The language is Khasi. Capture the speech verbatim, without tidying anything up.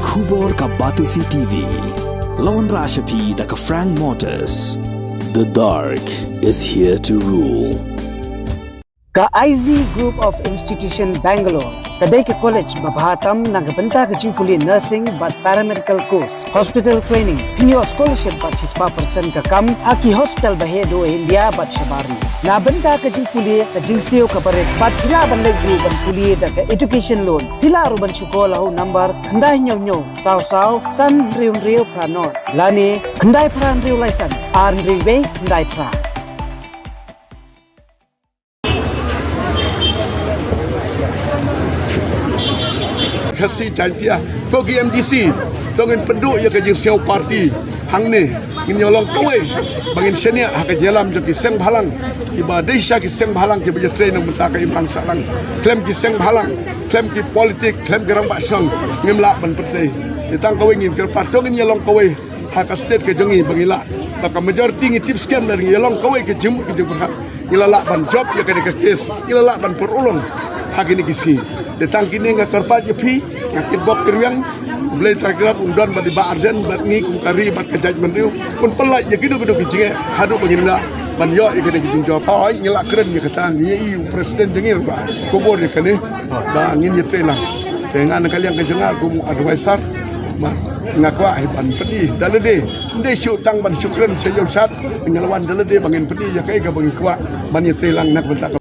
Khubor ka Batesi T V. Lawan Rashapi da ka Frank Motors. The dark is here to rule. Ka I Z Group of Institution Bangalore ka dei ka college ba bha tam na ka bynta ka jingpule nursing bad paramedical course, hospital training, pynïoh scholarship bad shispah percent ka kam ha ki hospital ba heh duh ha India bad shabar. Na bynta ka jingpule ka jingsiew ka barit bad phi lah ban leit ruh ban pule da ka education loan. Phi lah ruh ban shu call ha u number khyndai hynñiew hynñiew saw saw san hynriew hynriew phra nod lane khyndai phra hynriew lai san ar hynriew wei khyndai phra. Khasi Jaintia, ko ki M D C, to ngin pynduh ïa ka jingsiew party hangne, ngin ïa long kawei ba ngin shaniah ha ka jingïalam jong ki seng bhalang, kiba dei sha ki seng bhalang kiba ïatrei na ka bynta ka imlang sahlang, khlem ki seng bhalang, khlem ki politik, khlem ki rangbah shnong ngim lah ban pyntrei. Te tang kawei ngin kyrpad, to ngin ïa long kawei ha ka state ka jong ngi ba ngi lah, ba ka majority ngi tip skhem da ngi ïa long kawei ka jingmut ka jingpyrkhat. Ngi la lah ban jop ïa kane ka case, ngi la lah ban pynurlong ha kine ki sngi. Te tang kine nga kyrpad ïa phi, nga kitbok kyrwiang, U Blei Trai Kynrad un don bad i Bah Ardent bad ngi kum ka ri bad ka jaitbynriew, un pynlait ïa kino kino ki jingeh haduh ba ngin lah ban ïoh ïa kane ka jingjop. Hooid, ngi la kren ïa kata, ngi ïa i u president jong ngi ruh ba khubor ïa kane ba ngin ïa trei lang. Te nga na ka liang ka jong nga kum u advisor, ba nga kwah hi ban pyni da lade, ym dei shu tang ban shu kren sha ïew shad, nga la wan da lade ba ngin pyni ïa kaei kaba ngi kwah ban ïa trei lang na ka bynta ka